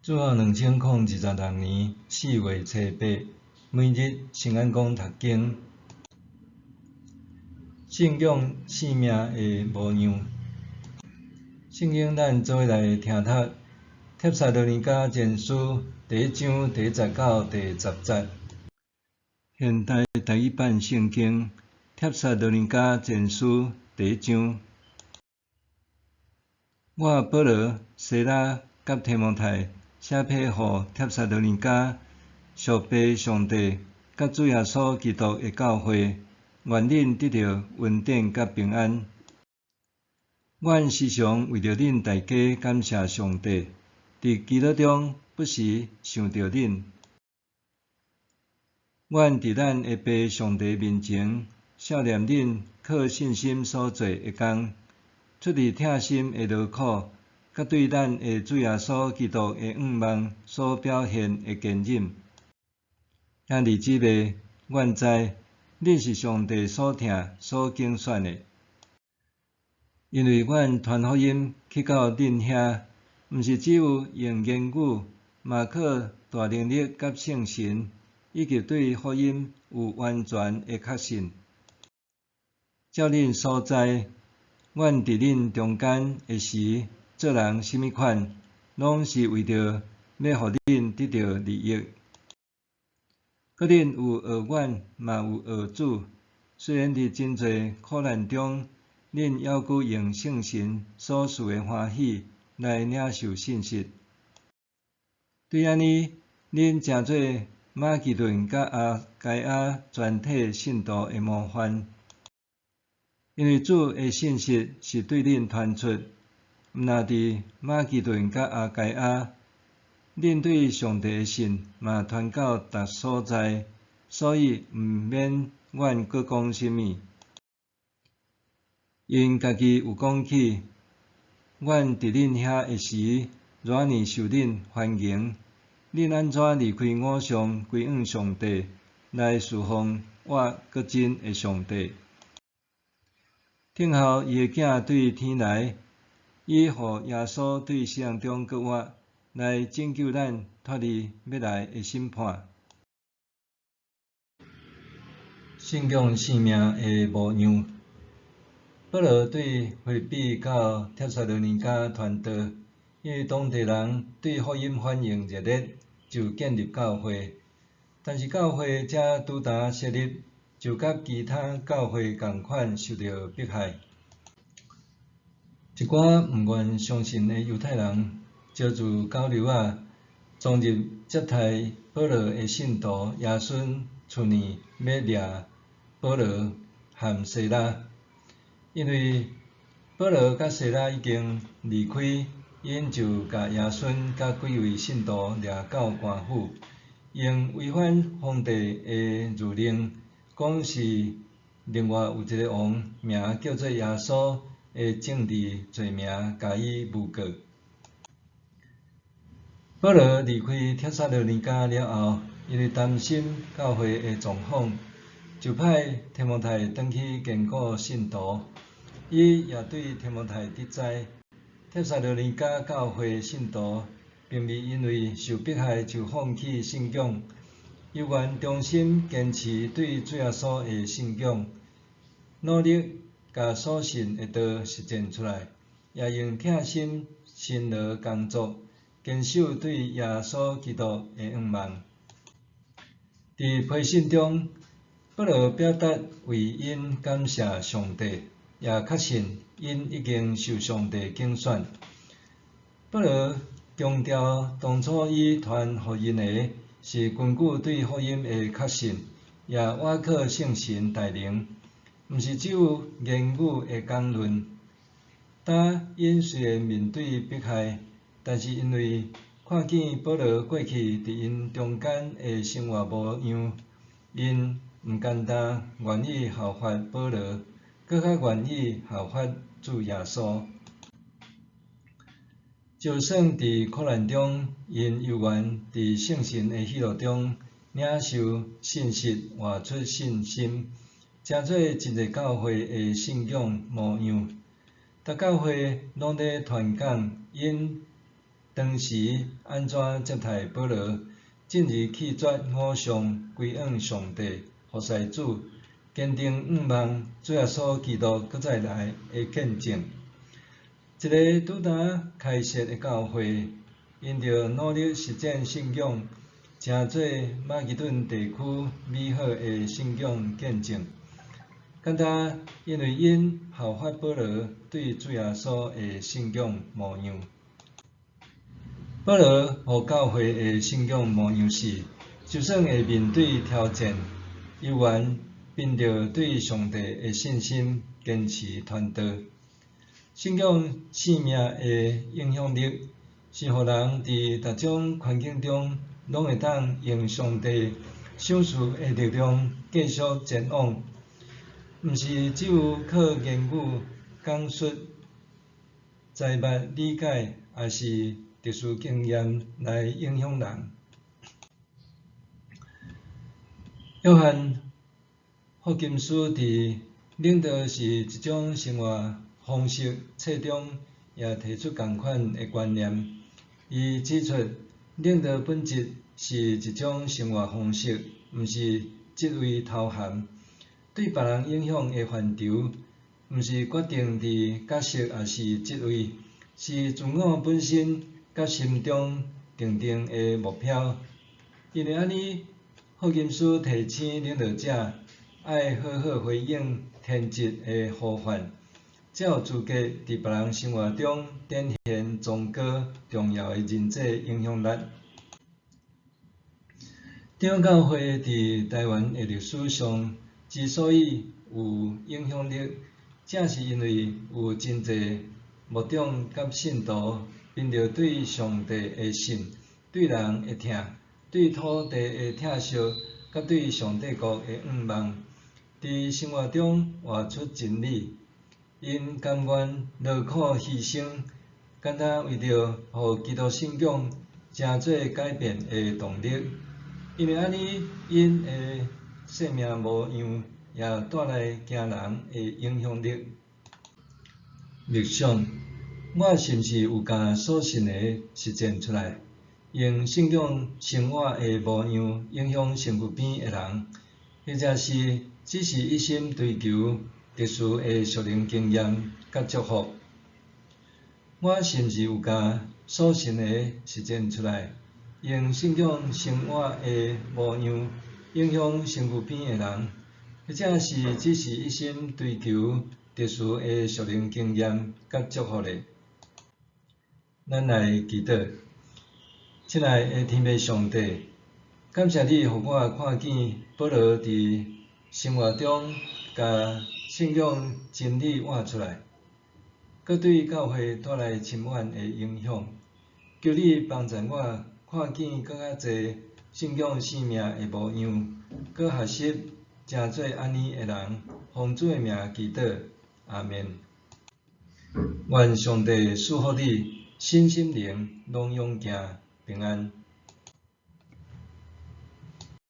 主後2026年4月初八，每日聖安講讀經，信仰生命的模樣。聖經咱做伙來聽讀《帖撒羅尼迦前書》第一章第一節到第十節。現代台語版聖經《帖撒羅尼迦前書》第一章。我保羅、西拉佮提摩太寫批予帖撒羅尼迦屬父上帝佮主耶穌基督的教會，願恁得著恩典佮平安。阮時常為著恁大家感謝上帝，佇祈禱中不時想著恁。阮佇咱的父上帝面前，數念恁靠信心所做的工，出自疼心的勞苦，佮對咱的主耶穌基督的向望所表現的堅忍。兄弟姊妹，阮知恁是上帝所疼、所揀選的，因為阮傳福音去到恁遐，毋是只有用言語，嘛靠大能力佮聖神，以及對福音有完全的確信。照恁所知，阮佇恁中間的時，做人啥物款，攏是為著欲予恁得著利益。閣恁有學阮，嘛有學主。雖然佇真濟苦難中，恁猶閣用聖神所賜的歡喜來領受信實。對按呢，恁成做馬其頓佮亞該亞全體信徒的模範。因為主的信息是對恁傳出，毋但佇馬其頓佮亞該亞，恁對上帝的信嘛傳到逐所在，所以毋免阮閣講啥物。𪜶家己有講起，阮佇恁遐的時，偌爾受恁歡迎，恁按怎離開偶像，歸向上帝，來事奉活閣真的上帝。等候伊的囝對天來，伊予耶穌對死人中閣活，來拯救咱脫離欲來的審判。信仰生命的模樣。保羅對腓立比到帖撒羅尼迦傳道，因為當地人對福音反應熱烈，就建立教會。但是教會才拄焦設立，就佮其他教會仝款受著迫害。一寡毋願相信的猶太人，招聚交流仔，闖入接待保羅的信徒耶孫厝內，欲掠保羅和西拉。因為保羅佮西拉已經離開，𪜶就共耶孫佮幾位信徒掠到官府，用違反皇帝的諭令，講是另外有一个王名叫做耶穌的政治罪名，共伊誣告。保羅離開帖撒羅尼迦了後，因為擔心教會的狀況，就派提摩太轉去堅固信徒。伊也對提摩太得知，帖撒羅尼迦教會信徒並未因為受迫害就放棄信仰，猶原忠心堅持對主耶穌的信仰，努力共所信的道實踐出來，也用疼心辛勞工作，堅守對耶穌基督的向望。佇批信中，保羅表達為𪜶感謝上帝，也確信𪜶已經受上帝揀選。保羅強調，當初伊傳予𪜶的是根據對福音的確信，也倚靠聖神大能，毋是只有言語的講論。當𪜶雖然面對迫害，但是因為看見保羅過去佇𪜶中間的生活模樣，𪜶毋單單願意效法保羅，閣較願意效法主耶穌。就算佇苦難中，𪜶猶原佇聖神的喜樂中領受信實，活出信心，成做真濟教會的信仰模樣。逐教會攏咧傳講𪜶 當時按怎接待保羅，進而棄絕偶像，歸向上帝，服侍主，堅定向望主耶穌基督閣再來的見證。一个拄焦開設的教會，𪜶著努力實踐信仰，成做馬其頓地區美好的信仰見證。敢若因為𪜶效法保羅對主耶穌的信仰模樣。保羅予教會的信仰模樣是，就算會面對挑戰，猶原憑著對上帝的信心堅持傳道。信仰生命的影響力，是予人佇逐種環境中，攏會當用上帝賞賜的力量繼續前往，毋是只有靠言語講述、才捌理解，抑是特殊經驗來影響人。約翰霍金斯佇領導是一種生活方式冊中也提出仝款的觀念。伊指出，領導本質是一種生活方式，毋是職位頭銜。對別人影響的範疇，毋是決定佇角色抑是職位，是自我本身佮心中訂定的目標。因為按呢，霍金斯提醒領導者愛好好回應天職的呼喚，才有資格佇別人生活中展現崇高重要的人際影響力。長老教會佇台灣的歷史上之所以有影響力，正是因為有真濟牧長佮信徒憑著對上帝的信、對人的疼、對土地的疼惜，佮對上帝國的向望，佇生活中活出真理。𪜶甘願勞苦犧牲，敢若為著予基督信仰成做改變的動力。因為按呢，𪜶的生命模樣也帶來驚人的影響力。默想，我是毋是有共所信的實踐出來，用信仰生活的模樣影響身軀邊的人，或者是只是一心追求特殊的屬靈經驗佮祝福？我是毋是有共所信的實踐出來，用信仰生活的模樣影響身軀邊的人，或者是只是一心追求特殊的屬靈經驗佮祝福呢？咱來祈禱，親愛的天父上帝，感謝你予我看見保羅佇生活中共信仰真理活出來，閣對教會帶來深遠的影響。求你幫助我看見閣較濟信仰生命的模樣，閣學習成做按呢的人。奉主的名祈禱，阿們。願上帝賜福你，身心靈攏勇健平安。